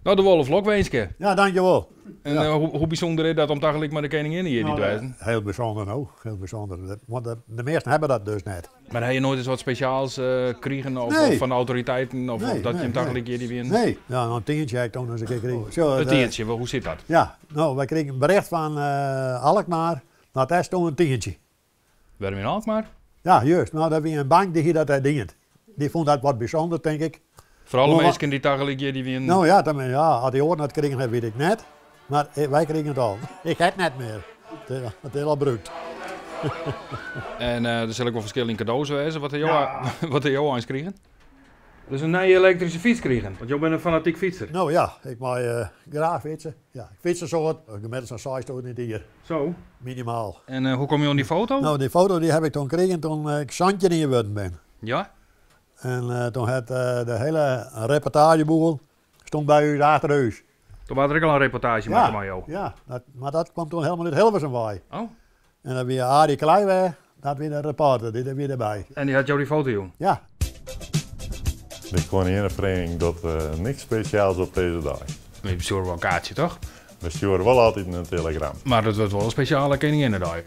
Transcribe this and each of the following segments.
No, de wolle lokwinske. Ja, dankjewol. En hoe bysûnder is dat om tagelyk mei de keninginne hjir te wêzen? Heel bysûnder no, heel bysûnder. Want de measten hawwe dat dus net. Mar ha je noait ris wat spesjaals krigen of, Nee. of fan de autoriteiten of, Nee, of dat nee, je nee. tagelyk hjir wienen? Nee, ja, in tientsje ha ik toen ris in kear krigen. Sjoch, In tientsje, wel, hoe sit dat? Ja, no, wy krigen in berjocht fan Alkmaar, dat is toen in tientsje. Wêrom yn Alkmaar? Ja, juist. No, dat wie in bank dy hie dat dêr dien. Dy fûn dat wat bysûnder, tink ik. Foar alle Maar- minsken dy't tagelyk hjir wienen? No ja, dan, ja, as dy oaren dat krigen hawwe, wit ik net. Mar wy krigen it al. Ik ha it net mear. It is al brûkt. En der sil ek wol ferskil yn kado's wêze. Wat ha jo, wat ha jo eins krigen? Dus in nije elektryske fyts krigen, want jo binne in fanatyk fytser. No ja, ik mei graach fytse. Ja, ik fyts in soad, gemiddeld sa'n 6000 yn it jier. Zo. Minimaal. En hoe komme je oan dy foto? No, dy foto dy ha ik toen krigen toen ik 17 jier wurden bin. Ja? En toen hat de hiele reportaazjeboel stond by ús achter hûs. Toen waard der ek al in reportaazje makke mei jo? Ja, dat, mar dat kwam toen helemaal út Hilversum wei. Oh. En dat wie Arie Kleiweg, dat wie de reporter, dy wie derby. En dy hat jo dy foto jûn? Ja. De Koninginneferiening docht niks spesjaals op dizze dei. We stjoere wol in kaartsje, toch? We stjoere wol altyd in telegram. Mar dat wurdt wol in spesjale Keninginnedei.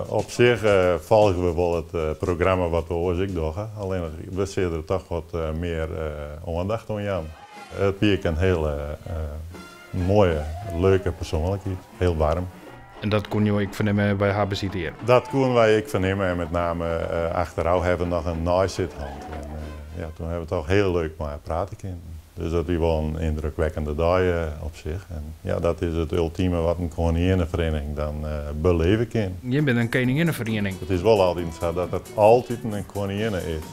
Op sich folgje we wol it programma wat we oars ek dogge. Allinnich we sille der toch wat mear oandacht oan jaan. It wie ek in hiele moaie, leuke persoanlikheid. Hiel waarm. En dat koene jo ek fernimme by har besite hjir? Dat koene wy ek fernimme en met name achterôf hawwe we noch in neisit hân. En ja, toen hawwe we toch hiel leuk mei har prate kinnen. Dus dat wie wol in yndrukwekkende dei op sich. En ja, dat is it ultime wat in koninginneferiening dan beleve kin. Jim binne in keninginneferiening. It is wol altyd sa dat der altyd in koninginne is.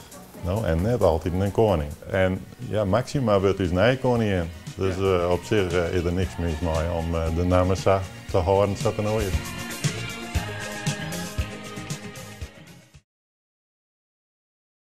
No, en net altyd in koning. En ja, Maxima wurdt ús nije koningin. Dus op sich is der niks mis mei om de namme sa te hâlden sa't er no is.